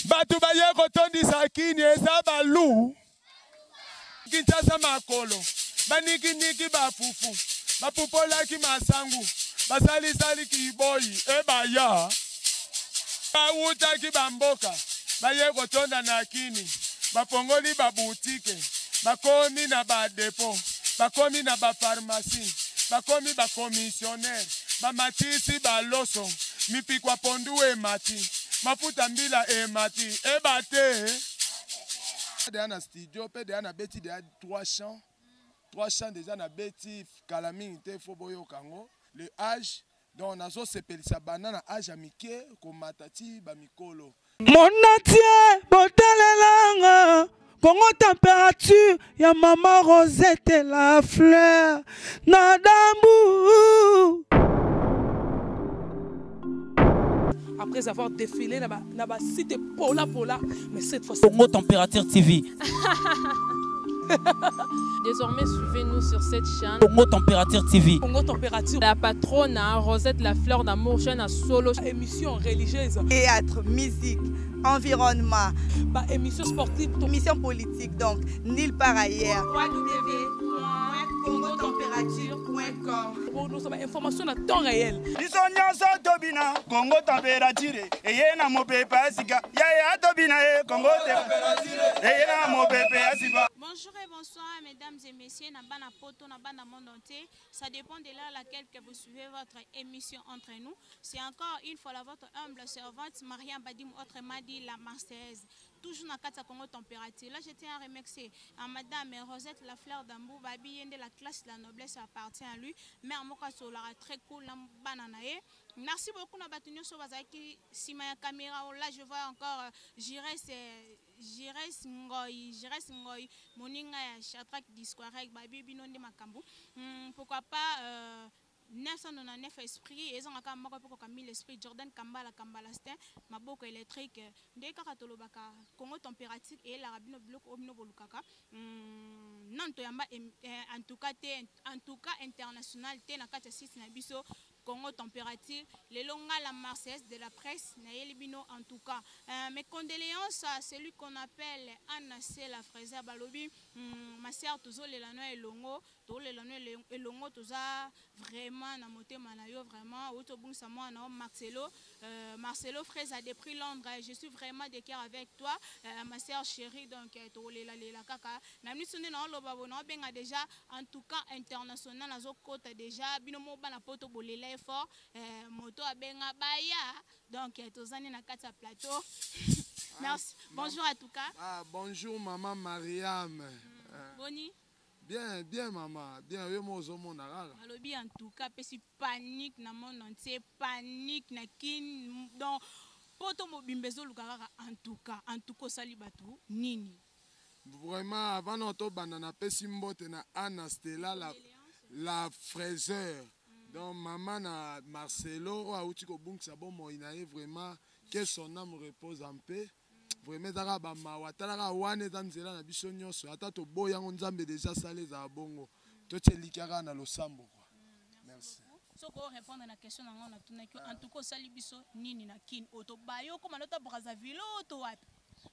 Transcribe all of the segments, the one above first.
Bato baye kotondisa kini eza balu. Kinshasa makolo banikiniki bafufu bapupolaki masangu basalisali kiboyi ebaya bawutaki bamboka baye kotonda na kini bafongoli babutike bakomi na badepo bakomi na bafarmasi bakomi bakomisionere bamatisi baloso mipikwa pondu emati mafuta mbila emati ebate deja na studio mpe deja nabeti deja 3 chants 3 chants deja nabeti kala mingi te fo boyoka yango le age donc nazosepelisa banda na age ya mike komata ti bamikolo Monatie botalelanga Congo température ya mama Rosette la fleur na dambu après avoir défilé na ba, na ba site pola pola mais cette fois Congo Température TV. Désormais, suivez-nous sur cette chaîne. Congo Température TV. Congo Température. La patronne, hein, Rosette La Fleur d'Amour, chaîne à solo. Émission religieuse. Théâtre, musique, environnement. Bah, émission sportive. Émission politique, donc, nulle part ailleurs. www.congotemperature.com Pour nous, information à temps réel. biso nyonso tobina kongo temperature eye na mopepe ya sika yaya tobina ye kongo eye na mopepe ya sika Bonjour et bonsoir, mesdames et messieurs, na bana poto, na bana monde entier. Ça dépend de l'heure à laquelle que vous suivez votre émission entre nous. C'est encore une fois la votre humble servante, Mariam Badim, autrement dit la Marseillaise. Toujours dans Kata Congo température. Là, je tiens à remercier à Madame Rosette La Fleur d'Ambou, Babi Yende, la classe de la noblesse appartient à lui. Mère Moka Solara, très cool, na bana na ye. Merci beaucoup, na batu nyonso bazalaki sima ya caméra. Oh, là, je vois encore euh, Jires, euh, Jires Ngoy, Jires Ngoy, moninga ya Shadrach Disquarek, babi bino nde makambo. Pourquoi pas euh, 999 esprit ezanga kaka moko mpe koka 1000 esprit Jordan Kambala Kambala Stein maboko électrique nde kaka tolobaka Congo température eyelaka bino biloko oyo bino bolukaka nanu toyamba en tout cas te en tout cas international te na kati ya site na biso Congo température lelo nga la Marseillaise de la presse nayeli bino en tout cas mes condoléances à celui qu'on appelle Anna Sela Fraser balobi ma sœur tozolela no elongo tolela no elongo toza vraiment na motema na yo vraiment outi obungisa mwana na Marcelo Marcelo Fraser depuis Londres je suis vraiment de cœur avec toi ma sœur chérie donc tolela lela kaka na miso nde na oloba bo na obenga déjà en tout cas international azokota déjà bino mo bana poto bolela effort moto abenga baya donc tozani na kati ya plateau. Merci. Bonjour à tout cas. Ah, bonjour maman Mariam. Boni? Bien, bien maman, bien yo mo ozomona kaka. Alobi en tout cas pesi panique na monde entier, panique na kin donc poto mobimba ezoluka kaka en tout cas, en tout cas osali bato nini? Vraiment avant na tobanda napesi mbote na Anna Stella la fraiseur. Donc maman na Marcelo oyo awuti kobungisa bomoi na ye vraiment que son âme repose en paix. Vraiment ezaka ba mawa talaka wana eza nzela na biso nyonso ata toboyi yango Nzambe déjà sala ezala bongo. Totie elikya kaka na losambo quoi. Merci. Soko répondre na question na nga natunaki en tout cas osali biso nini na kin oto bayo koma nota Brazzaville to wapi?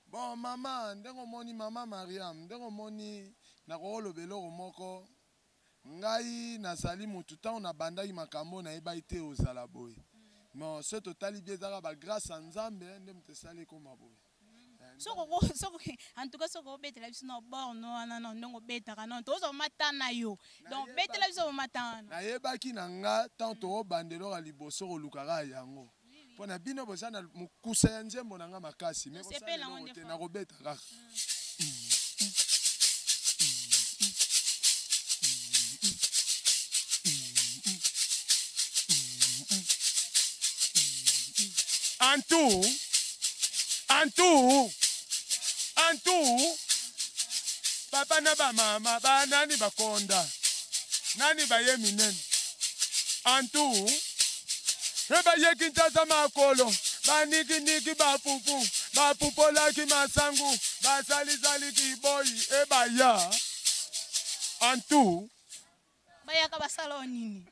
Bon mama ndenge omoni mama Mariam ndenge omoni nakoloba eloko moko ngai nazali mutu ntango nabandaki makambo nayebaki te ozala boye. Non so totali bien ezaka ba grâce ya Nzambe nde mutu esali ekoma boye. Soko soko en tout cas soko obetela biso na borno wana non ndongo betaka non tozo mata na yo donc betela biso mata wana. Nayebaki na nga tant tobandelo ya liboso kolukaka yango pona bino boza na mokusa ya nzembo na nga makasi mais Osepela ngo nde te nakobeta kaka. Antu, antu, antu, papa na ba mama ba nani bakonda, nani baye minene, antu, e baye Kinshasa makolo, baniki niki bafufu, bapupolaki masangu, basalisali kiboyi, e baya, antu. Bayaka basala nini?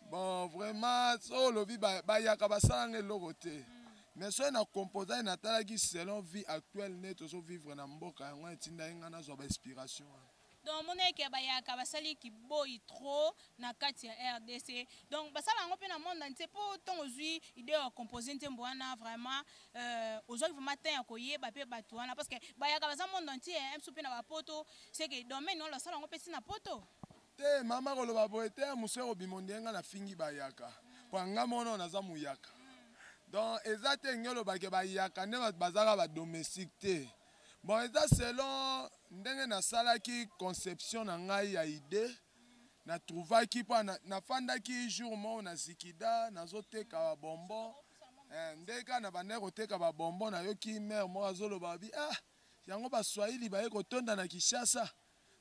Bon, vraiment, so lobi bayaka basala eloko te. Mais soki na composaki, natalaki selon vie actuelle nde tozovivre na mboka. Yango etindaki ngai nazwa bainspiration wana. Donc omona eke bayaka basali kiboyi trop na kati ya RDC. Donc basala yango mpe na monde entier. Mpo ntongo ozwi idée ya compose nzembo wana, vraiment ozwaki vraiment temps ya koyeba mpe bato wana, parce que bayaka baza monde entier, biso mpe na bapoto, c'est que domaine wana basala yango mpe ntina poto. Te, mama, koloba boye te. Mosu ekobima ondenge ngai nafingi bayaka, po nga moko naza moyaka. Donc eza te nge olobake bayaka nde bato bazaka badomestique te. Bon, eza selon ndenge nasalaki conception na ngai ya idée. Natrouvaki mpo nafandaki jour moko na Zikida, nazoteka babonbon. Nde kaka na bandaki koteka babonbon, nayoki mare moko azoloba bi: "Ah, yango baswahili baye kotonda na Kinshasa,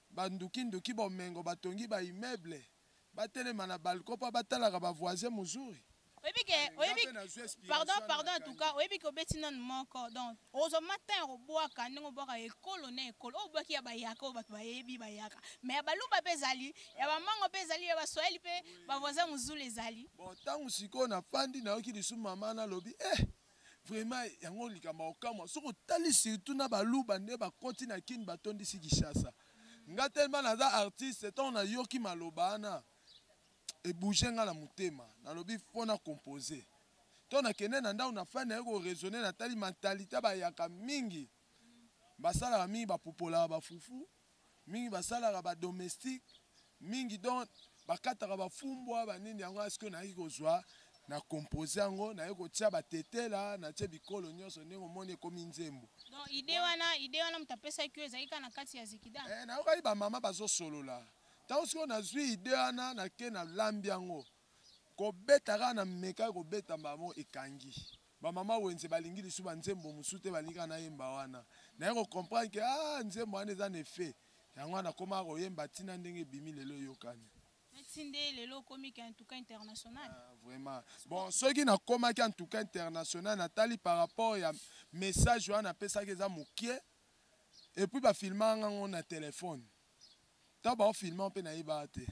bandukinduki bomengo, batongi baimmeuble, batelema na balcon mpo batalaka bavoisin mozuri." Oyebi ke oyebi, pardon, pardon, en tout cas oyebi ke obeti nanu moko. Donc ozwa matin ya kobwaka ndenge obwaka ekolo na ekolo oyo obwaki ya bayaka, oyo bato bayebi bayaka, mais ya baluba mpe ezali, ya bamango mpe ezali, ya baswahili mpe, bavoisin mozulu ezali. Bon, ntango sikoyo nafandi, nayoki lisusu mama nalobi: "Eh, vraiment, yango likambo ya kokamwa." Soki otali surtout na baluba nde bakoti na Kini, batondisi Kinshasa. Nga tellement naza artiste, ntango nayoki maloba wana, ebouge nga na motema. Nalobi mpo na compose to nakende na ndako, nafandi, naye koraisonner, natali mentalité bayaka mingi, basalaka mingi, bapupolaka bafufu mingi, basalaka badomestique mingi, donc bakataka bafumbwa banini. Yango asikoyo nayaki kozwa na compose yango, naye kotia batetela, natie bikolo nyonso, ndenge omoni ekomi nzembo. Donc idée wana moto apesaki yo ezalaki kaka na kati ya Zikida? Eh, nayokaki bamama bazosolola. Ntango sikoyo nazwi idée wana, nake nalambi yango, kobeta kaka na meka kobeta bango, ekangi bamama wenze, balingi lisu banzembo mosusu te, balingi kaka nayemba wana. Naye kocomprendre ke ah, nzembo wana eza na effet. Yango wana nakóma koyemba ntina ndenge ebimi lelo, eyokani. Neti nde lelo okomi ke en tout cas international. Ah, vraiment. Bon, soki nakomaki en tout cas international, natali par rapport ya message wana napesaki, eza mokie. Et puis bafilmaka ngo na telefone. Ntango baofilma mpe nayebaka te,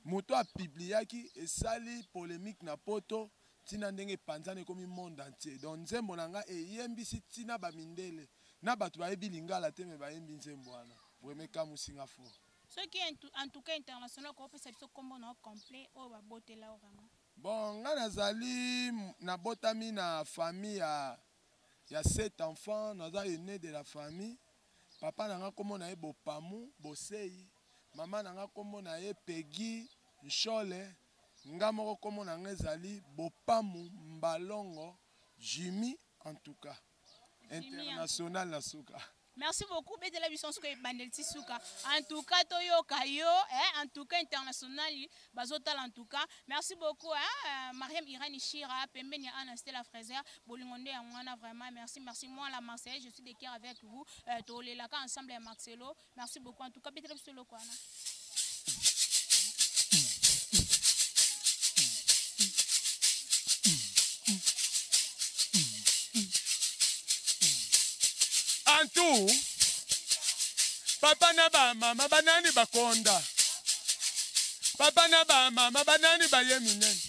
moto apubliaki, esali polémique na poto, ntina ndenge epanzana, ekomi monde entier. Donc nzembo na ngai eyembisi ntina bamindele na bato bayebi lingala te, me bayembi nzembo wana. Vraiment ekamusinga fort. Soki en tout cas international, okopesa biso nkombo na yo complet oyo babotela yo vraiment? Bon, ngai nazali, nabotami na famille ya sept enfants. Naza aîné de la famille. Papa na nga, nkombo na ye Bopamu Bosei. Mama na nga, nkombo na ye Pegi Nshole. Nga moko, nkombo na nga ezali Bopamu Mbalongo Jimi, en tout cas international na suka. Merci beaucoup. Betela biso suka, ebandeli ti suka. En tout cas toyoka yo, eh, en tout cas international bazotala. En tout cas merci beaucoup, hein, Mariam Irani Shira pembeni ya Anna Stella Fraser, bolingo nde yango wana. Vraiment merci, merci. Moi la Marseille, je suis de cœur avec vous. Tolelaka ensemble ya Marcelo. Merci beaucoup. En tout cas betela biso eloko wana. Antu papa na bamama banani bakonda, papa na bamama banani baye minene.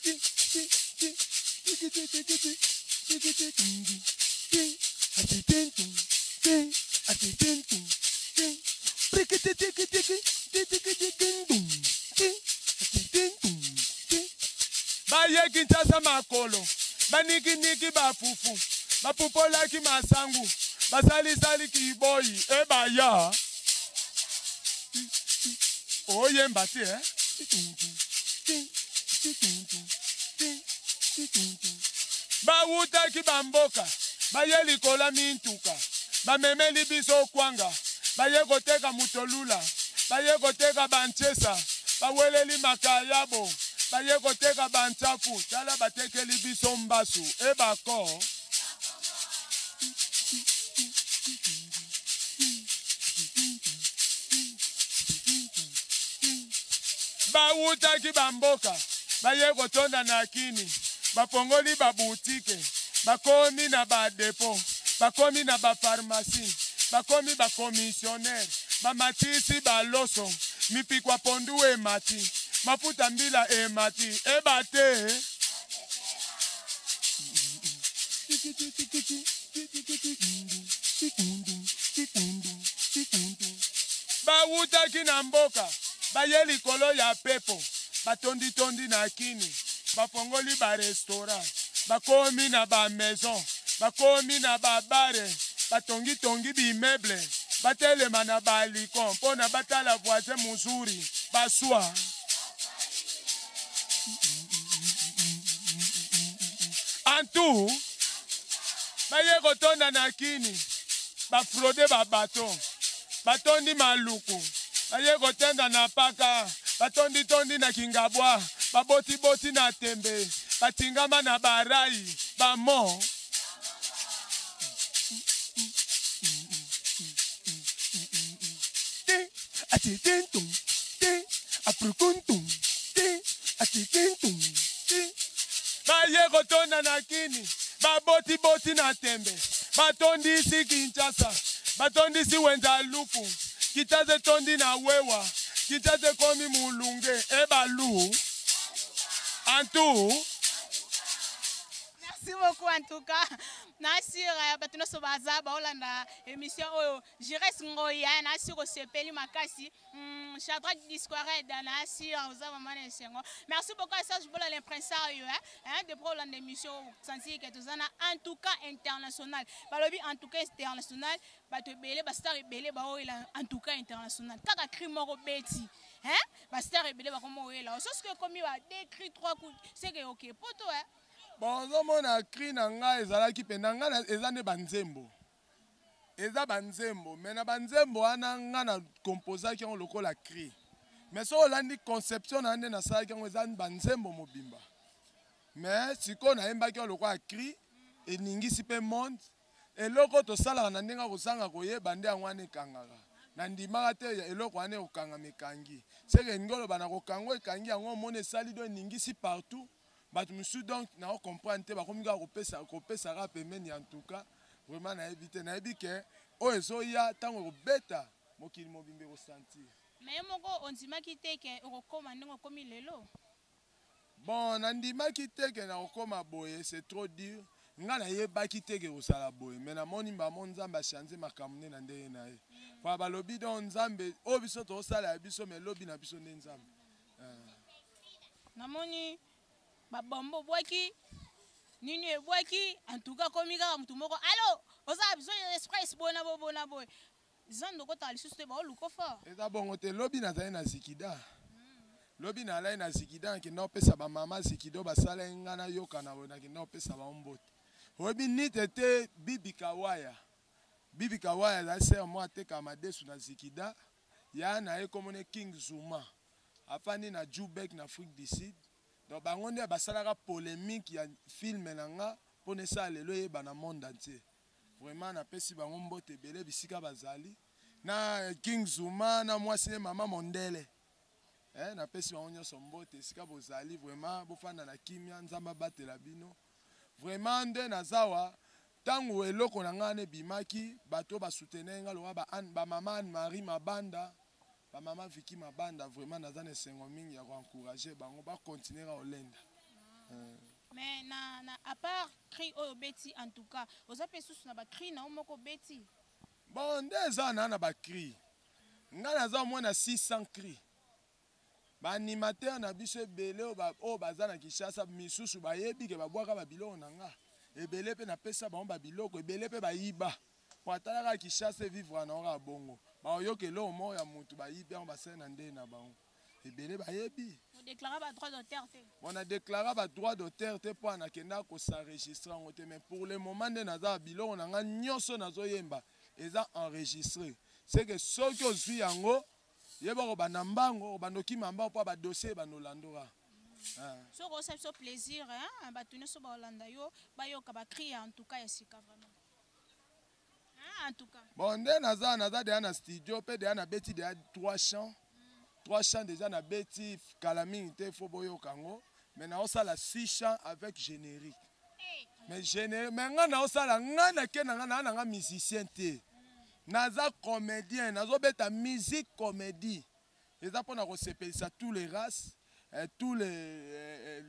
Ti, ti, ti, tiki, ti, tiki, ti, tiki, ti, tingi, ti, ati, tin, tum, ti, ati, tin, tum, ti, priki, ti, tiki, tiki, ti, tiki, tiki, ndum, ti, ati, tin, tum, ti. Baye Kinshasa makolo, banikiniki bafufu, bapupolaki masangu, basalisali kiboyi ebaya oyemba te, eh? Ti, ti, ti, ti, ti. Bawutaki bamboka, baye likola mintuka, bamemeli biso kwanga, baye koteka mutolula, baye koteka banchesa, baweleli makayabo, baye koteka bantsafu. Tala, batekeli biso mbasu ebako. Bawutaki bamboka, baye kotonda na Kini, bafongoli babutike, bakomi na badepo, bakomi na bapharmacie, bakomi bacommissionnaire, bamatisi baloso, mipikwa pondu emati, mafuta mbila emati, eba te. Bawutaki na mboka baye likolo ya pepo, batonditondi na kini, bafongoli barestaurant, bakomi na bamaison, bakomi na babare, batongitongi bimeble, batelema na baliko mpo na batala voisin muzuri baswa. Antu baye kotonda na kini, bafrode babato, batondi maluku, baye kotenda na paka, batonditondi na kingabwa, babotiboti na tembe, batingama na barai bamo. Te, atitintum, te, aprukuntum, te, atitintum, te. Baye kotonda na kini, babotiboti na tembe, batondisi Kinshasa, batondisi wenza lufu, Kinshasa etondi na wewa, Kinshasa ekomi mulunge, ebalu antu. Merci beaucoup en tout cas. Nasir bato nyonso baza baolanda émission oyo Jires Ngoya, Nasir osepeli makasi. Shadrach Disquared, Nasir oza mama na esengo. Merci beaucoup à Serge Bola l'impresario, hein, hein, depuis olanda émission sentir que toza na en tout cas international. Balobi en tout cas international, bato ebele, ba star ebele ba oyela en tout cas international. Kaka cri moko beti, hein, ba star ebele ba komo oyela. So ce que komi ba deux cris trois coups, c'est que OK poto, hein. Bon, ozomona cri na ngai ezalaki mpe na ngai eza nde banzembo. Eza banzembo, mais na banzembo wana ngai na composaki yango lokola cri. Mais soki olandi conception na nde nasalaki yango eza banzembo mobimba. Mais sikoyo nayembaki yango lokola cri, eningisi mpe monde. Eloko tosalaka na ndenge ya kozanga koyeba nde yango wana ekangaka. Nandimaka te eloko wana ekokangama ekangi. Seke elingi oloba na kokanga ekangi yango omoni esali do eningisi partout. Bato mosusu donc na comprendre te, bakomi kaka kopesa kaka pembeni. En tout cas vraiment nayebi te, nayebi ke oyo ezoya ntango ekobeta mokili mobimba ekosentir. Mais ye moko ondimaki te ke okokóma ndenge okomi lelo? Bon, nandimaki te ke nakokóma boye, c'est trop dur. Nga nayebaki te ke kosala boye, mais namoni mbamo Nzambe achange makambo nde na ndenge na ye. Po balobi donc Nzambe oyo biso tozosala ya biso, mais lobi na biso nde Nzambe. Namoni babombo obwaki nini ebwaki, en tout cas komi kaka motu moko alo oza besoin ya express boye na boye boye na boye, zando okotaka lisusu te, baoluka fort. Eza bongo te. Lobi nazali na zikida, lobi nalai na zikida, nakenda kopesa bamama zikida oyo basalaki nga nayoka na boye, nakenda kopesa bango mbote. Oyebi nite te, Bibi Kawaya, Bibi Kawaya azali sere moko atekaka madesu na zikida ya na ye, komona King Zuma, afandi na Joburg na Afrique du Sud. Donc bango nde basalaka polémique ya film na nga mpo na esala lelo eyeba na monde entier. Vraiment napesi bango mbote ebele bisika bazali, na King Zuma na mwasi ne mama Mondele. Napesi bango nyonso mbote esika bozali. Vraiment bofanda na kimia, Nzambe abatela bino. Vraiment nde nazawa ntango eloko na ngai wana ebimaki, bato basoutenir nga lokola bamama Anne Marie Mabanda, bamama Viki Mabanda. Vraiment naza na esengo mingi ya koencourager bango bakontinue kaka kolenda. Mais na à part cri oyo obeti, en tout cas oza mpe susu na bacri na yo moko obeti? Bon, nde eza na bacri, ngai naza mwa na 600 cri. Baanimateur na biso ebele oyo baza na Kinshasa, misusu bayebi ke babwaka babiloko na nga ebele, mpe napesa bango babiloko ebele mpe bayiba. Po atalaka Kinshasa evivre na kaka bongo, baoyoka eloko moko ya motu bayibi yango, basali na ndenge na bango. Ebele bayebi. Odéclara badroit d'auteur te? Bon, na déclara badroit d'auteur te mpo nakenda kosenregistre yango te. Mais pour le moment nde naza, biloko na nga nyonso nazoyemba eza enregistré. C'est que soki ozwi yango, yeba kobanda mbango, obanda okima mbango mpo badossier ebanda olandoka. Soki osala biso plaisir, hein, bato nyonso baolanda yo bayoka bacri ya en tout cas ya sika vraiment, hein, en tout cas. Bon, nde naza deya na studio mpe deya nabeti deya trois chants, trois chants déjà nabeti kala mingi te, fo boyoka yango. Mais naosala six chants avec générique. Mais générique, mais nga naosala, nga nake na nga naa na nga musicien te, naza comédien, nazobeta musique comédie. Eza mpona kosepelisa tous les races, tous les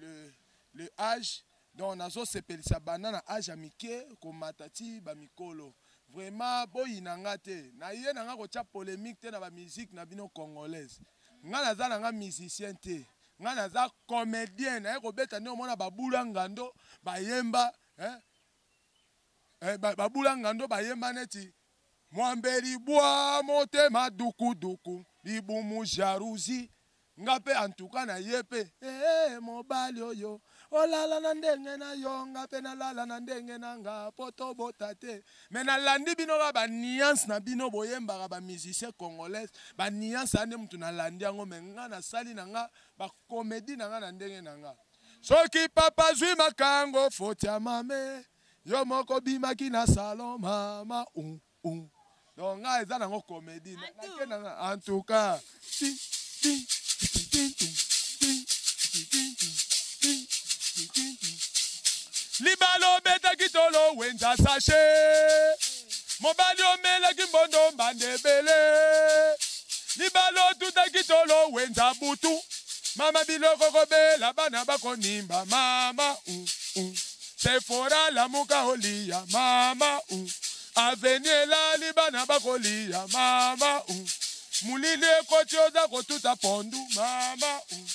le âge. Donc nazosepelisa banda na age ya mike komata ti bamikolo. Vraiment boyina nga te, naye na nga kotia polémique te na bamusique na bino congolaise. Nga naza na nga musicien te, nga naza comédien. Naye kobeta nde omona babula ngando bayemba, eh? Eh, babula ngando bayemba neti mwambe libwa motema dukuduku libumu jalousie. Nga mpe antuka na ye mpe, eh, mobali oyo olala na ndenge na yo, nga mpe nalala na ndenge na nga po tobota te. Me nalandi bino kaka baniance na bino boyembaka bamusicien congolaise, baniance aya nde mutu nalandi yango. Me nga nasali na nga bacomédie na nga na ndenge na nga. Soki papa zwi makango foti ya mame, yo moko bimaki na salon mama u u. Donc nga eza nango comédie nake na nga en tout cas. Ti, ti, ti, ti, ti, ti, ti, ti, ti, ti, ti, ti. Libala obetaki tolo wenza sashe, mobali omelaki mbondo mbanda ebele. Libala otutaki tolo wenza butu, mama biloko kobela bana bakonimba mama u u. Sephora lamuka olia mama u. Aveni elali bana bakolia mama u. Mulili ekoti oza kotuta pondu mama u.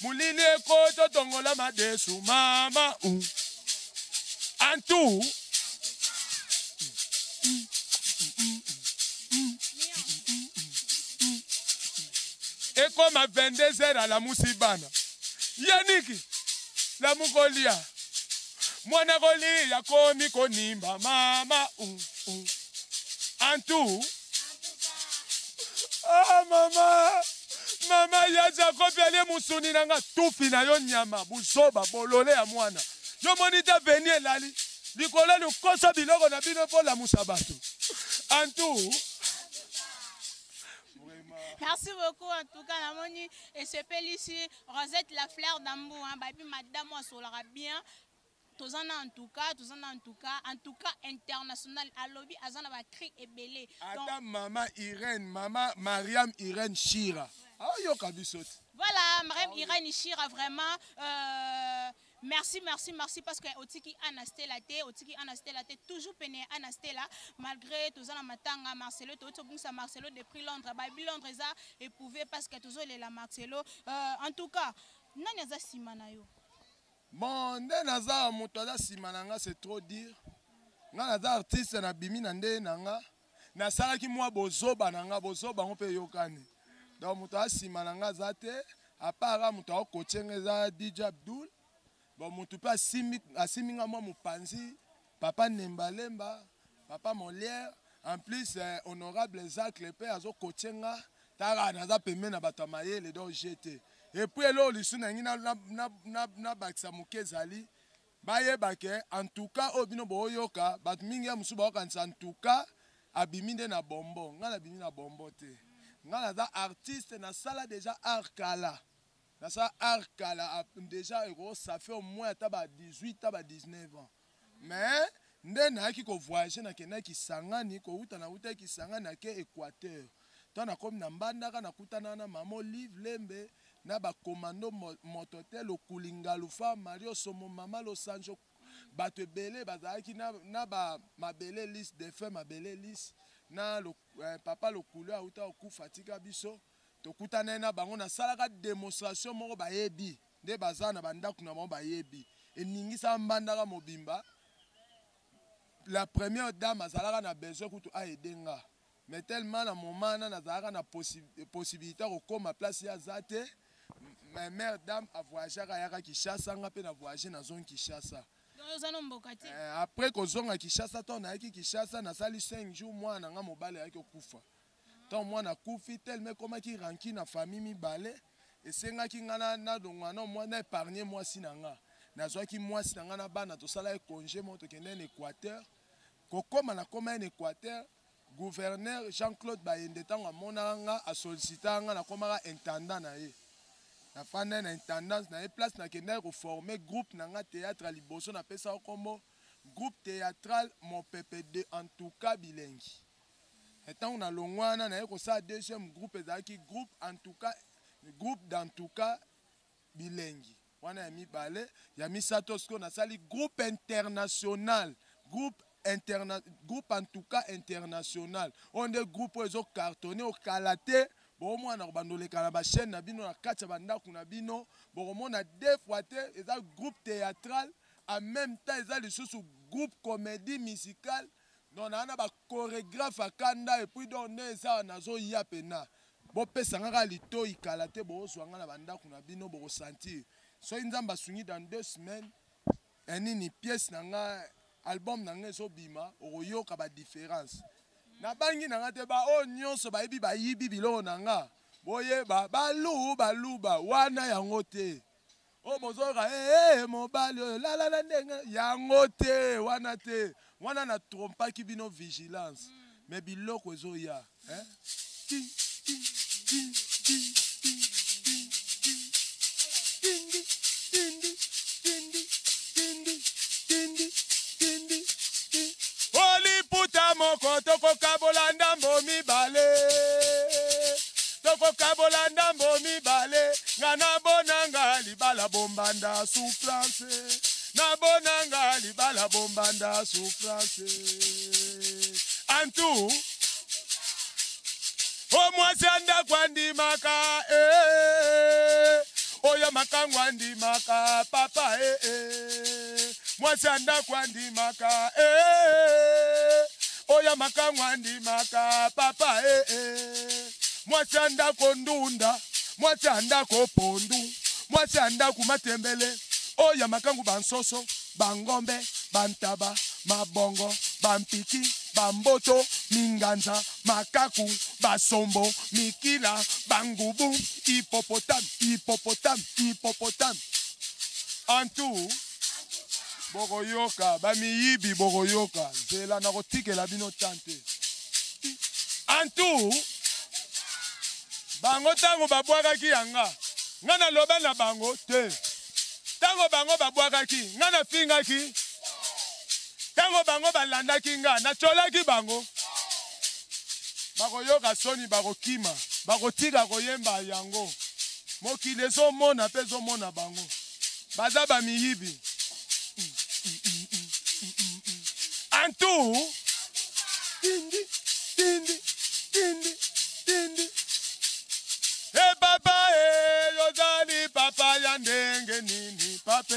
Mulili ekoti otongola madesu mama u. Antu ekoma 22 heures alamusi bana. Yaniki lamukolia mwana kolia komi konimba mama u u. Antu ah mama mama ya Jacob alie musuni na nga tufi na yo nyama buzoba bolole ya mwana yo moni te veni elali likolo likosa biloko na bino mpo lamusa bato antu. Merci beaucoup en tout cas namoni esepelisi Rosette la fleur d'amour, hein, babi madame asolaka bien. Tozana en tout cas, tozana en tout cas, en tout cas international alobi azana ba cri ebele. Ata mama Irène, mama Mariam Irène Shira. Ayoka biso. Voilà, Mariam Irène Shira vraiment merci merci merci parce que otiki Anna Stella te, otiki Anna Stella te toujours pene Anna Stella malgré tozana matanga Marcelo to bungisa Marcelo depuis Londres, babi Londres eza éprouvé parce que tozolela Marcelo. En tout cas, nani aza sima na yo? Bon, nde naza moto aza sima na nga, c'est trop dire. Nga naza artiste na bimi na nde na nga. Nasalaki mwa bozoba na nga, bozoba ngo pe yokani. Donc moto aza sima na nga aza te, à part moto akokotie nga eza DJ Abdul. Bon, moto pe asimi nga mwa mopanzi, papa Nemba Lemba, papa Molière, en plus honorable Zacle pe azokotie nga. Tara naza pembe na bato ya mayele donc GT. Et puis elo lisu na ngi na bakisa moke ezali bayeba ke en tout cas oyo bino boyoka bato mingi ya mosusu bayokanisa en tout cas abimi nde na bombo. Nga nabimi na bombo te. Nga naza artiste, nasala déjà art kala. Nasala art kala déjà eko ça fait au moins ata ba 18 à ba 19 ans. Mais nde nayaki ko voyager nakendaki Kisangani, kouta na wuta Kisangani nake Équateur. Tant nakomi na Mbandaka nakutana na mama Olive Lembe na ba commando mototel okulinga lufa Mario Somo mama Losanjo bato ebele bazalaki na ba mabele lisse défunt mabele lisse na lo, papa Lokulu auta okufa tika biso tokutana na bango nasalaka démonstration moko bayebi nde baza na bandako na bango bayebi eningisa Mbandaka mobimba. La première dame azalaka na besoin kutu aider nga. Mais tellement na moment na nazalaka na possibilité kokoma place ya zate, ma mère dame a voyagé ayaka Kinshasa nga pe na voyagé na zone Kinshasa. Après kozonga Kinshasa to nayaki Kinshasa nasali 5 jours mwana nga mobali ayaki okufa. Tant mwana akufi tellement ekomaki rancune na famille mibale esengaki nga na longwa na mwana épargner mwasi na nga. Nazwaki mwasi na nga na bana tosala congé mo tokende na Équateur. Kokoma na koma na Équateur, gouverneur Jean-Claude Bayende tango amonaka nga asollicita nga nakomaka intendant na ye. Nafanda na intendance na ye place nakendaki koformer groupe na nga théâtre ya liboso napesa kombo groupe théâtral Mopepe de en tout cas bilengi. Ntango na longwana na ye kosala deuxième groupe ezalaki groupe en tout cas groupe d'en tout cas bilengi. Wana ya mibale. Ya misato sikoyo nasali groupe international, groupe interna, groupe en tout cas international. Oyo nde groupe oyo ezo cartonner okala te. Bokomona na kobanda oleka na ba chaîne na bino na kati ya ba ndako na bino, bokomona deux fois te, eza groupe théâtral en même temps eza lisusu groupe comédie musicale. Donc na na ba chorégraphe ya kanda et puis donc nde eza nazoya pena. Bopesa nga kaka litoyi kala te, bokozwa nga na ba ndako na bino, bokosentir. Soki Nzambe asungi dans 2 semaines, ya nini pièce na nga, album na nga ezobima, okoyoka ba différence. Nabangi na nga te, ba oyo nyonso bayebi bayibi biloko na nga, boyeba balu baluba wana yango te. Oyo bozoyoka, eh, eh, mobali oyo lala na ndenge yango te, wana te. Wana na trompaki bino vigilance. Mais biloko ezoya, hein? Ti, ti, ti, ti, ti, ti, ti. Tindi, tindi, tindi, tindi, tindi, tindi, ti. Oliputa moko tokokabola ndambo mibale. Tokokabola ndambo mibale. Nga nabonanga libala bombanda souffrance. Nabonanga libala bombanda souffrance. Antu o mwasi andako andimaka, eh, oyo makango andimaka papa, eh, eh. Mwasi andako andimaka, eh, oyo makango andimaka papa, eh, eh. Mwasi andako ndunda, mwasi andako pondu, mwasi andako matembele, oyo makango bansoso, bangombe, bantaba, mabongo, bampiki, bamboto, minganza, makaku, basombo, mikila, bangubu, hippopotame, hippopotame, hippopotame. En tout, bokoyoka, bamiyibi bokoyoka, nzela nakotikela bino tante. En tout, bango tango babwakaki yanga, nga naloba na bango te. Tango bango babwakaki, nga nafingaki. Tango bango balandaki nga, natyolaki bango. Bakoyoka soni, bakokima, bakotika koyemba yango. Mokili ezomona mpe ezomona bango. Baza ba miyibi. Antu tindi tindi tindi tindi. E papa e, ozali papa ya ndenge nini pape?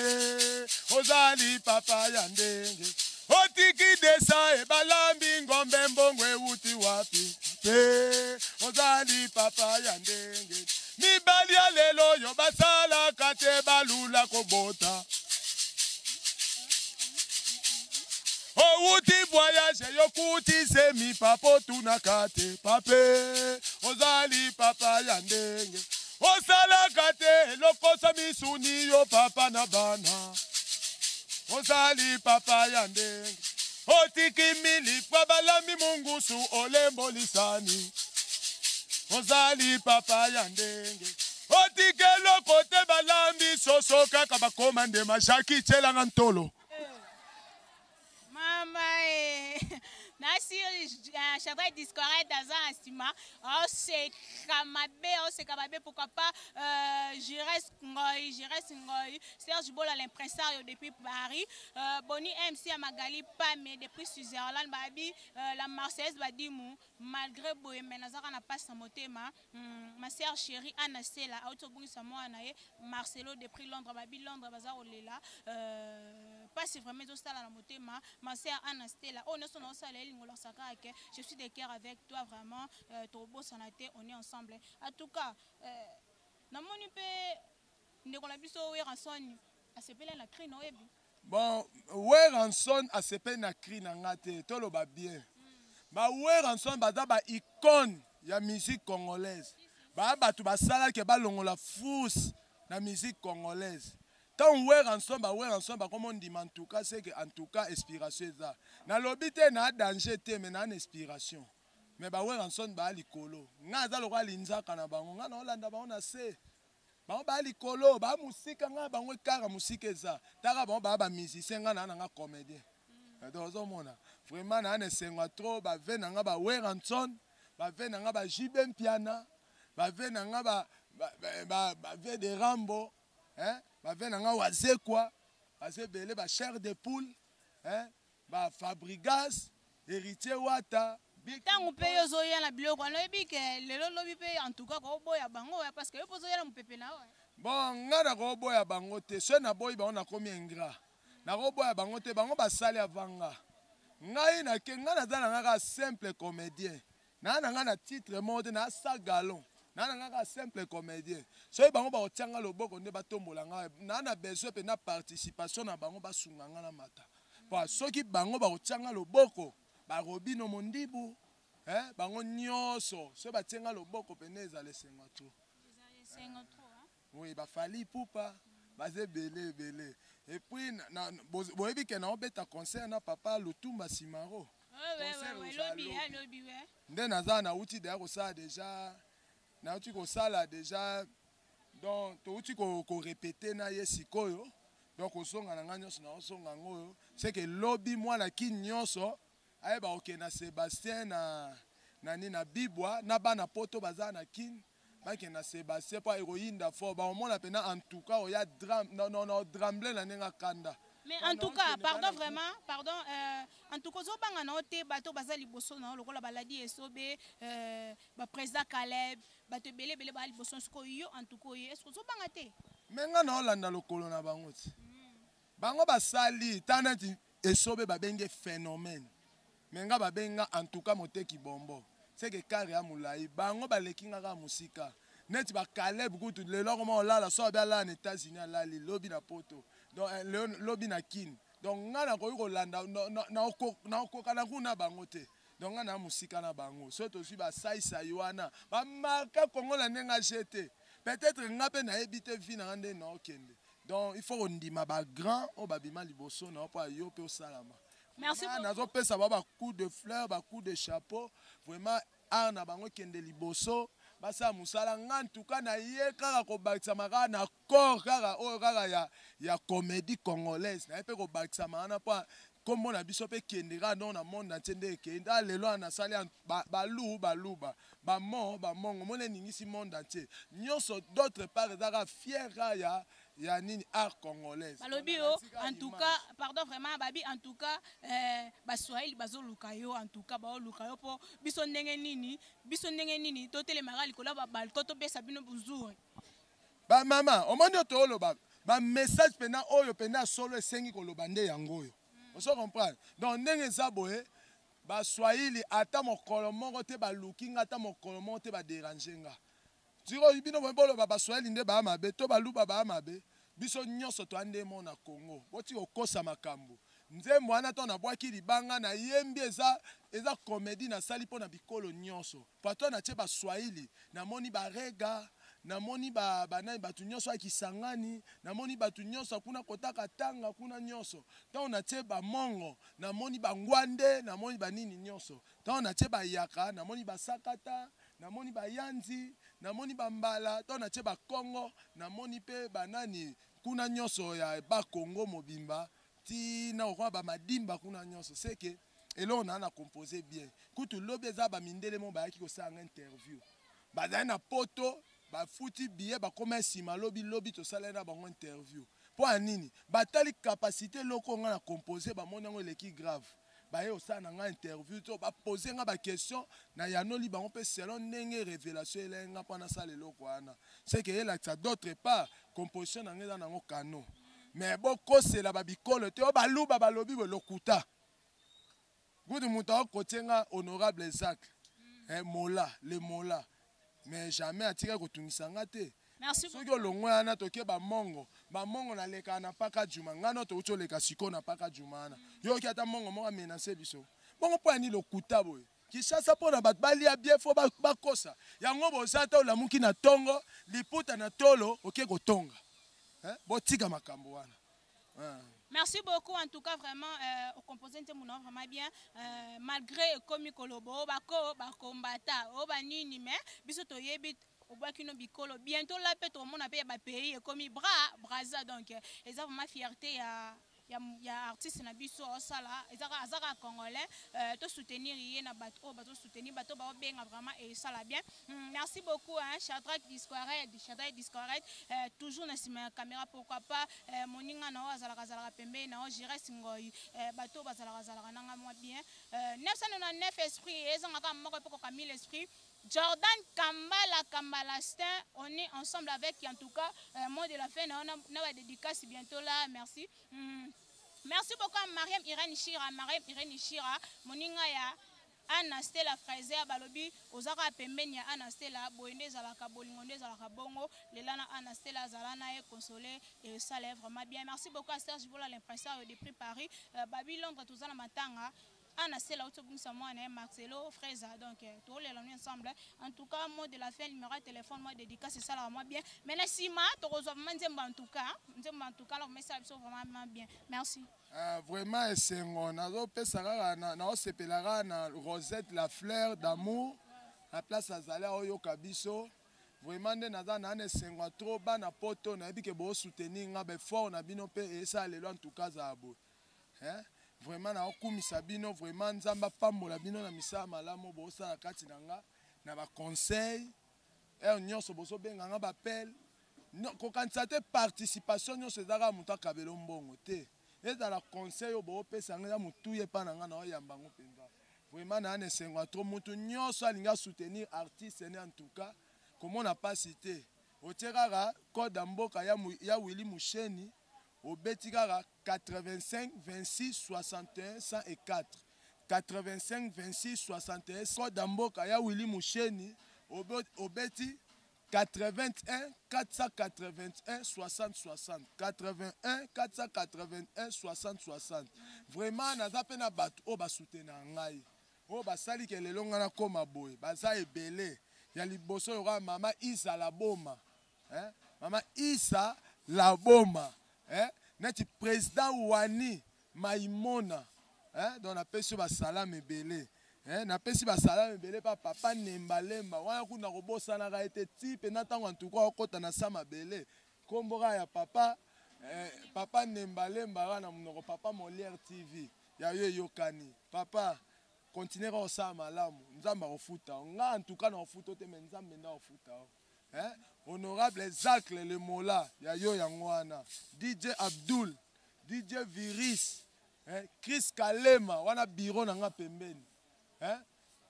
Ozali papa ya ndenge. Otiki desa e balambi ngombe mbongo ewuti wapi? Pape, ozali papa ya ndenge. Mibali ya lelo yo basalaka te balula kobota. Owuti voyage yokuti semi papo tunaka te pape. Ozali papa ya ndenge. Osalaka te lokosa misuni yo papa na bana. Ozali papa ya ndenge. Otiki milipwa balami mungusu olembo lisani. Ozali papa ya ndenge. Otiki eloko te balambi soso kaka bakoma ndema Jackie tielanga ntolo. Mama eh. Nasi Shadrach Discorette aza na nsima. Oseka mabe, oseka mabe, pourquoi pas Jires Ngoy, Jires Ngoy, Serge Bola l'impresario depuis Paris, Boni MC ya Magali Pame depuis Switzerland, babi la Marseillaise badimu malgré boye mais nazaka na passe na motema. Ma sœur chérie Anna Sela auto bungisa mwana ye Marcelo depuis Londres, babi Londres baza kolela. Passe vraiment ezosala na motema. Ma sœur Anna Stella, oh nyonso naosala elingo lakisaka ke je suis de cœur avec toi vraiment, tobosana te, on est ensemble. En tout cas, namoni mpe ndeko na biso Werrason asepeli na cri na oyebi. Bon, Werrason asepeli na cri na nga te, toloba bien. Ba Werrason baza ba icône ya musique congolaise. Ba bato basalaki balongola fous na musique congolaise. Tant Werrason ba Werrason ba komo ndima en tout cas c'est que en tout cas inspiration eza. Na lobi te na danger te mais na inspiration. Mais ba Werrason ba likolo. Nga aza lokwa linzaka na bango, nga na olanda bango na se. Bango ba likolo, ba musika nga bango ekara musika eza. Taka bango ba ba musicien nga na nga comédien. Donc ozomona vraiment na na esengo trop ba ve na nga ba Werrason, ba ve na nga ba JB Mpiana, ba ve na nga ba ve de Rambo. Hein? Ba vieux na nga Wazekwa, baza ebele, ba chair de poule, hein? Ba Fabrigas, Héritier Wata. Ntango mpe yo ozoya na biloko wana, oyebi ke lelo lobi mpe en tout cas koboya bango, parce que yo mpe ozoya na mopepe na yo. Bon, nga nakoboya bango te. Soki naboyi bango, nakomi ingrat. Nakoboya bango te, bango basali avant nga. Ngai nake, ngai naza na nga kaka simple comédien. Naa na ngai na titre moko te, naa sa galon. Naa na ngai kaka simple comédien. Soki bango bakotia nga loboko nde batombola ngai, naa na besoin mpe na participation na bango, basunga nga na mata. Po soki bango bakotia nga loboko, barobino mondibu, eh, bango nyonso, soki batie nga loboko pene, ezala esengo trop. Oui, bafali Ipupa baza ebele ebele. Et puis boyebi ke naobeta concert na papa Lutumba Simaro. Nde naza nauti deya kosala déjà, nauti kosala déjà, donc touti korépéter na ye sikoyo. Donc kozonga na ngai nyonso, naozonga yango oyo, c'est que lobi mwana kini nyonso ayeba kokende na Sébastien na nini, na Bibwa, na bana Poto baza na Kine, bakende na Sébastien mpo ekoyinda fort. Bakomona mpena, en tout cas oya tremble na ndenge akanda. Mais en tout cas, pardon vraiment, pardon, en tout cas ozobanga na yo te, bato baza liboso na yo lokola baladi Esobe, baprésident Caleb, bato ebele ebele baya liboso. Sikoyo yo, en tout cas oyo, est ce que ozobanga te? Me nga na olanda lokolo na bango ti bango basali ta neti Esobe babenge phénomène, me nga babenga en tout cas moteki bombo seke kare ya molai. Bango baleki nga kaka mosika. Neti bakaleb kutu lelo akoma olala, so abe alala na États-Unis, alali lobi na Poto, donc lobi na Kine. Donc nga nakoki kolanda, nakokoka na kuna bango te. Donc nga na mosika na bango. So tozwi basaisai wana bamarka Kongo na ndenge age te, peut-être nga mpe nayebi te vie na nga nde naokende. Donc il faut kondima bagrand oyo babima liboso na yo mpo yo mpe osalama. Merci. Nazopesa bao bacoup de fleur, bacoup de chapeau. Vraiment, art na bango ekende liboso, basala mosala. Nga ntuka na ye kaka kobakisama kaka na corps kaka oyo kaka ya comédie congolaise. Naye mpe kobakisama wana mpo nkombo na biso mpe ekende kaka donc na monde entier nde ekende. A lelo wana nasali balu baluba bamo bamongo mona eningisi monde entier nyonso. D'autre part, eza kaka fier kaka ya nini, art congolaise. Balobi yo, en tout cas, pardon vraiment, babi en tout cas, baswahili bazoluka yo, en tout cas baoluka yo mpo biso ndenge nini, biso ndenge nini totelemaka likolo ya babalcon, topesa bino buzuri. Bamama, omoni oyo tooloba, bamessage mpena oyo mpena solo esengi koloba nde yango oyo. Ozo comprendre? Donc ndenge eza boye, baswahili ata mokolo moko te baluki nga, ata mokolo moko te badéranger nga. Sikoyo bino boye boloba baswahili nde baya mabe to baluba baya mabe. Biso nyonso toya nde mo na Congo. Boti kokosa makambo. Nzembo wana to nabwaki libanga nayembi, eza comédie nasali mpo na bikolo nyonso. Pato natie baswahili, namoni barega, namoni banani, bato nyonso ya Kisangani, namoni bato nyonso kuna kotaka tanga kuna nyonso. Ntango natie bamongo, namoni bangwande, namoni banini nyonso. Ntango natie bayaka, namoni basakata, namoni bayanzi, namoni bambala. Ntango natie bakongo, namoni mpe banani kuna nyonso ya Bakongo mobimba, ntina kokoma bamadimba kuna nyonso. Seke eloko naa na compose bien. Kutu lobi eza bamindele mo bayaki kosala nga interview, bazali na Poto, bafuti billet, bakoma nsima lobi lobi, tosalaki na bango interview. Mpo ya nini? Batali capacité eloko nga na compose, bamoni yango eleki grave, baye kosala na nga interview to bapose nga baquestion, na yanoli bango mpe selon ndenge révélation elai nga mpo nasala eloko wana. Seke eyelakisa d'autre part composition na nga eza nango kano. Mais bokosela babikolo te oyo baluba balobi boye, lokuta. Kutu moto akotie nga honorable Zak, eh, mola le mola, mais jamais atikaki kotungisa nga te. Soki olongwe wana, toke bamongo, bamongo nalekaka na Paka Juma. Ngai no touti oleka sikoyo na Paka Juma wana, yoki ata mongo moko amenace biso bongo. Mpo ya nini lokuta boye? Kinshasa mpo na bato balia bien, fo bakosa yango. Boza ata olamuki na ntongo, liputa na tolo, oke kotonga. Botika makambo wana. Merci beaucoup en tout cas vraiment, composé vraiment bien, malgré komi kolobo bako bakombata o banini, mais biso toyebi obwaki no bikolo. Bientôt la mpe tomona mpe ya bapays ekomi bra Braza. Donc eza vraiment fierté ya ya, ya artiste na biso osala ezaka azaka congolais euh, to soutenir ye na bato oyo bazo soutenir bato baobenga vraiment esala bien mm, merci beaucoup hein, Shadrach Discored Shadrach Discored euh, toujours na sima ya caméra pourquoi pas euh, moninga na oyo azalaka azalaka pembeni na oyo Jires Ngoyi euh, bato oyo bazalaka azalaka nanga mwa bien euh, 999 esprit ezangaka moko epokoka 1000 esprit Jordan Kambala Kambalastin, on est ensemble avec en tout cas euh, mot de la fin on a, on a dédicace bientôt là merci mm. merci beaucoup à Mariam Irène Shira Mariam Irène Shira moninga ya Anna Stella Fraser balobi ozaka pembeni ya Anna Stella boye nde ezalaka bolingo nde ezalaka bongo lela na Anna Stella azala na ye consoler et ça l'est vraiment bien merci beaucoup à Serge Bola l'impresario depuis Paris euh, Babi Londres toza na matanga Anna Stella auti obungisa mwana ye Marcelo Freza donc euh, tolela nous ensemble en tout cas mot de la fin numéro ya téléphone moi dédicace esalaka moi bien mais na nsima tokozwa vraiment nzembo en tout cas nzembo en tout cas alors mesala biso vraiment bien merci Ah, vraiment esengo nazopesa kaka naosepela kaka na rosette la fleur d'amour na place azali aoyoka biso vraiment nde naza naa na esengo ya trop bana poto nayebi ke bosoutenir nga baeffort na bino mpe esala lelo en tout cas azala boye eh? Vraiment naokumisa bino vraiment nzambe apambola bino na misala malamu bosala kati na nga na baconseil heure nyonso bozobenga nga bapele kokanisa te participation nyonso eza kaka moto akabela mbongo te ezala conseil oyo boopesa nga eza motuya epai na nga naoyamba yango mpenza vraiment naa na esengo ya trop moto nyonso alingi asoutenir artiste ne en tout cas komona mpasi te otie kaka code ya mboka ya, ya willi musheni obeti kaka 85 26 61 104 85 26 61 code ya mboka ya willi musheni obeti 81 481 60 60 81 481 60 60 vraiment naza mpe na bato oyo basutena ngai oyo basali ke lelo ngai nakoma boye baza ebele ya liboso lokola mama isa laboma eh? mama isa laboma eh? neti président wani maimona eh? donc napesi yo basalama ebele eh? napesi basalama ebele pa papa nembalemba wana kuna kobosanaka ye te ti mpenza ntango antuka okota na sa mabele nkombo kaka ya papa eh, papa nembalemba kaka na monoko papa molière tv ya yo eyokani papa continue kaka kosala malamu nzambe akofuta yo nga antuka na kofuta te me nzambe nde akofuta yo eh? honorable zacle le mola ya yo yango wana dj abdul dj viris eh? chris kalema wana biro na nga pembeni eh?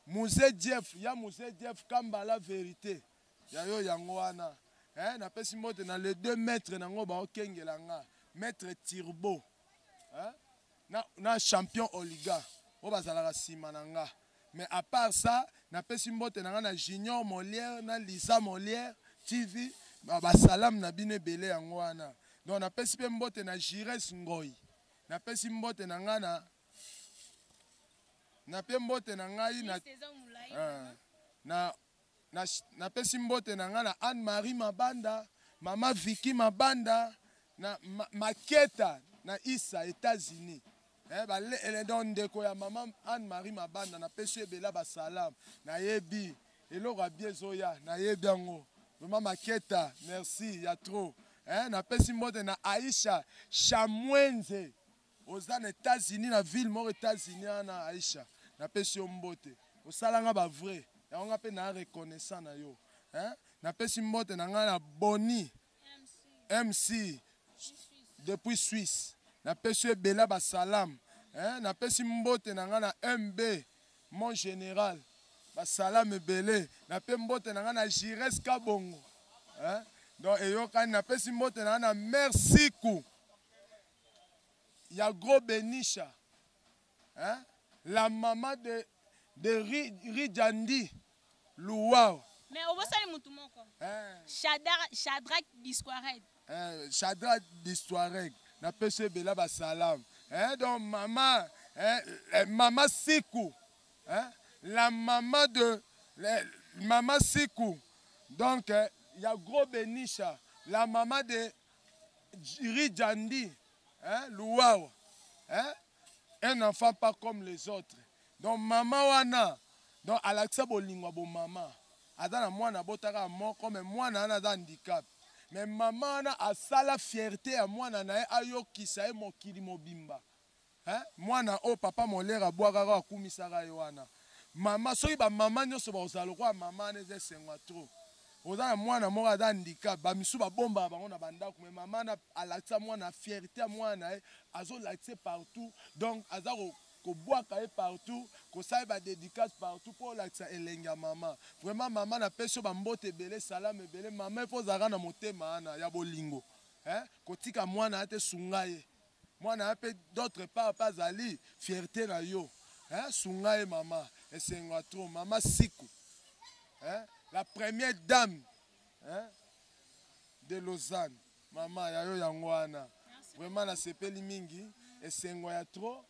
muse jeff ya muse jeff kambala verité ya yo yango wana eh? napesi mbote na le deux maître nango baokengela nga maître turbo eh? na, na champion oliga oyo bazalaka nsima na nga mais à part ça napesi mbote na nga na junior molière na lisa molière tv basalam na bino ebele yango wana donc napesi mpe mbote na gires ngoi napesi mbote na nga na nape mbote na ngai na, uh, na napesi mbote na ngai na anne marie mabanda mama vicky mabanda na ma, maketa na isa états-unis eh, bale, eh, donc ndeko ya mama anne marie mabanda napesi yo ebela basalam nayebi eloko ya bie ezoya nayebi yango vraiment maketa merci ya trop eh, napesi mbote na aisha shamwenze oza na États-Unis na ville moko États-Unis wana Aisha napesi yo mbote osala nga ba vrai yango nga mpe na reconnaissant na yo hein? napesi mbote na ngai na Boni MC depuis Suisse napesi yo ebela basalam hein? napesi mbote na ngai na MB mon général basalam ebele nape mbote na ngai na Jires Kabongo hein? donc eyokani napesi mbote na ngai na Merci Kou ya gros Benisha hein? la maman de, de Rijandi Luwao. Mais obosani mutu moko. Hein? Shadrach Disquared. Hein, Shadrach Disquared. Na pesi ebela ba salam. Hein, donc maman, hein, eh, maman Sikou. Hein, la maman de la, maman Sikou. Donc il y a gros Benisha, la maman de Rijandi, hein, Luwawa, hein, un enfant pas comme les autres. Donc maman wana, donc alakisa bolingo ya bomama. Aza na mwana abotaka moko, mais mwana wana aza handicap. Mais mama wana asala fierté ya mwana na ye, ayokisa ye mokili mobimba. Hein? Mwana oyo papa Molière abwakaka, akumisaka ye wana. Mama, soki ba mama nyonso bakozala lokola mama wana, eza esengo ya trop. Oza na mwana moko aza handicap, bamisusu babombaka bango na bandako, mais mama wana alakisa mwana fierté ya mwana na ye, azolakisa ye partout. Donc aza kobwaka ye partout, kosala ye badédicace partout mpo olakisa elengi ya mama. Vraiment mama, napesi yo bambote ebele, salamu ebele. Mama, ifo ozalaka na motema wana ya bolingo, hein? Kotika mwana ya te, sunga ye. Mwana ya mpe d'autre part mpe azali fierté na yo, hein? Sunga ye mama, esengo ya trop. Mama Siku, hein? La première dame, hein? De Lausanne. Mama ya yo yango wana. Vraiment nasepeli mingi, esengo ya trop.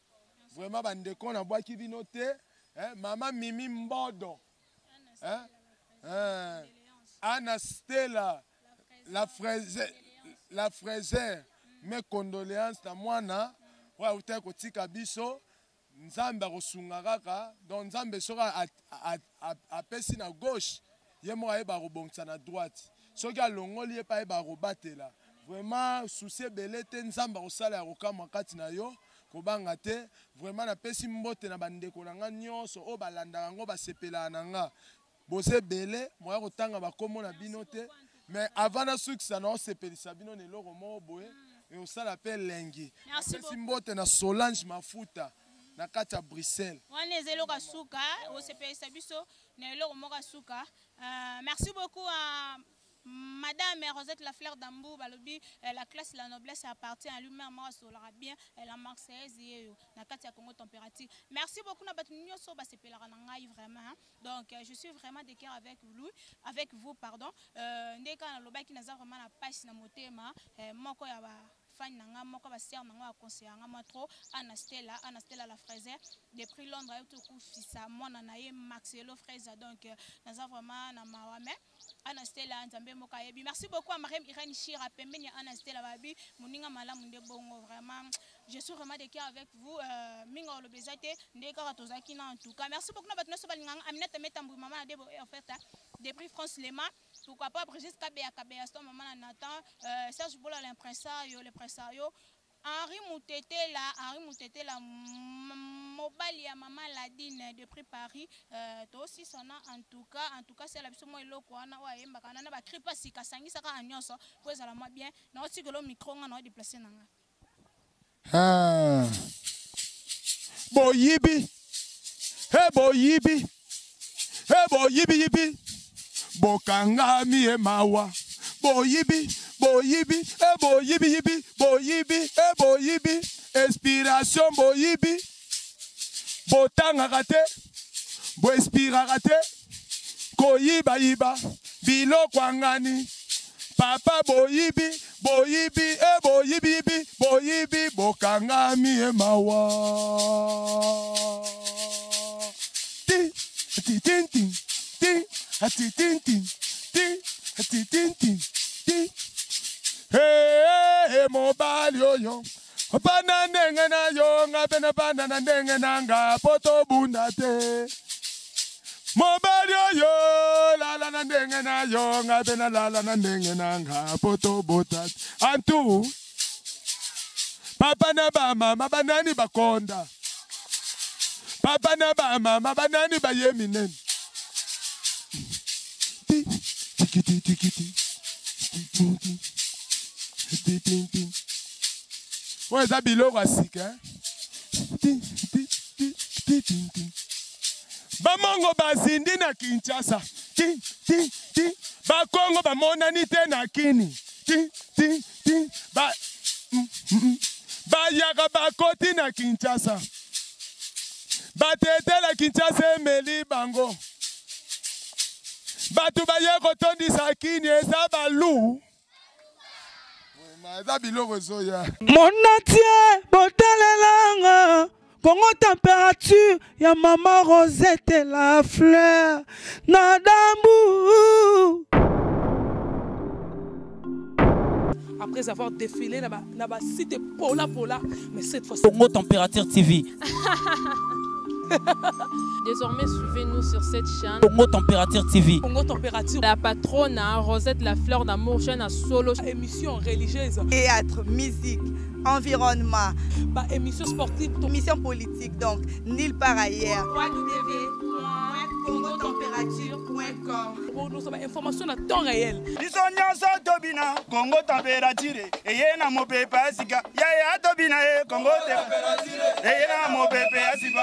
Vraiment bandeko, nabwaki bino te, hein? Mama Mimi Mbodo, hein? Hein? Anna Stella la fraise, la fraiseur, mes condoléances na mwana oyo autaki kotika biso. Nzambe akosunga kaka. Donc Nzambe soki apesi na gauche, ye moko ayeba kobongisa na droite. Soki alongoli ye mpe ayeba kobatela. Vraiment souci ebele te, Nzambe akosala ya kokamwa kati na yo, kobanga te. Vraiment napesi mbote na bandeko na nga nyonso oyo balandaka yango, basepelaka na nga. Boza ebele, moya kotanga bakombo na bino te. Mais avant nasukisa, na osepelisa bino na eloko moko boye ekosala mpe elengi. Napesi mbote na Solange Mafuta na kati ya Bruxelles. Wana eza eloko ya suka, osepelisa biso na eloko moko ya suka. Merci beaucoup à Madame Rosette La Fleur d'Ambour. Balobi la classe, la noblesse appartient à lui-même. Moi asolaka bien la Marseillaise yeyo na kati ya Congo Température. Merci beaucoup na bato nyonso basepelaka na ngai vraiment, hein. Donc je suis vraiment de cœur avec lui, avec vous, pardon. Nde kaka nalobaki, naza vraiment na pasi na motema. Moko ya ba fan na nga, moko basere na nga, baconseiller nga mwa trop, Anna Stella, Anna Stella la Fraser depuis Londres, ayoti okufisa mwana na ye Marcelo Fraser. Donc naza vraiment na mawa, mais Anna Stella, Nzambe moko ayebi. Merci beaucoup à Mariam Irène Shira pembeni ya Anna Stella, babi moninga malamu nde bongo. Vraiment je suis vraiment de cœur avec vous. Minga oloba eza te, nde kaka tozalaki na. En tout cas merci beaucoup na bato nyonso balinganga. Aminata Metambui, mama na Debo et offerte depuis France Lema. Pourquoi pas Brigitte Kabeya Kabeya sto, mama na Nathan, Serge Bola l'impresario, l'impresario Henri Moutetela, Henri Moutetela, mobali ya mama Ladine depuis Paris. Tosisana en tout cas, en tout cas sala biso mwa eloko wana oyo ayembaka na bacri mpa sika, asangisaka na nyonso po ezala mwa bien. Naotikela micro nga, naodéplacer na nga. Ah. Boyibi he, boyibi he, boyibi yibi, bokangami ye mawa. Boyibi, boyibi e, boyibi yibi, boyibi e, boyibi inspiration, boyibi. Botangaka te, boinspiraka te, koyibayiba biloko angani. Papa boyibi, boyibi e, boyibi yibi, boyibi, bokangami ye mawa. Ti ti tin tin ti ti tin tin ti ti tin tin ti. Hey, hey, mobali oyo bana ndenge na yo, nga mpe na bana na ndenge na nga, po tobunda te. Mobali oyo lala na ndenge na yo, nga mpe nalala na ndenge na nga, po tobota te. Antu papa na bamama banani bakonda, papa na bamama banani baye minene. Ti tikiti tikiti ti ti ti ti ti. Oyo eza biloko ya sika, eh? Ti ti ti ti ti ti. Bamongo bazindi na Kinshasa, ti ti ti. Bakongo bamonani te na Kini, ti ti ti. Ba Bayaka bakoti na Kinshasa, batetela Kinshasa emeli bango. Bato baye kotondisa Kini eza balu. Eza biloko ezoya. Monatie botalelanga Congo Température ya mama Rosette La Fleur na dambu. Après avoir défilé na ba site pola pola, mais cette fois Congo Température TV. Désormais, suivez-nous sur cette chaîne. Congo Température TV. Congo Température. La patronne, hein, Rosette La Fleur d'Amour, chaîne à solo. Émission religieuse. Théâtre, musique, environnement. Bah, émission sportive. Émission politique, donc, nulle part ailleurs. www.congotempérature.com Nous sommes information à temps réel. Biso nyonso tobina Congo température eye na mopepe ya sika yaya tobina ye Congo température eye na mopepe ya sika.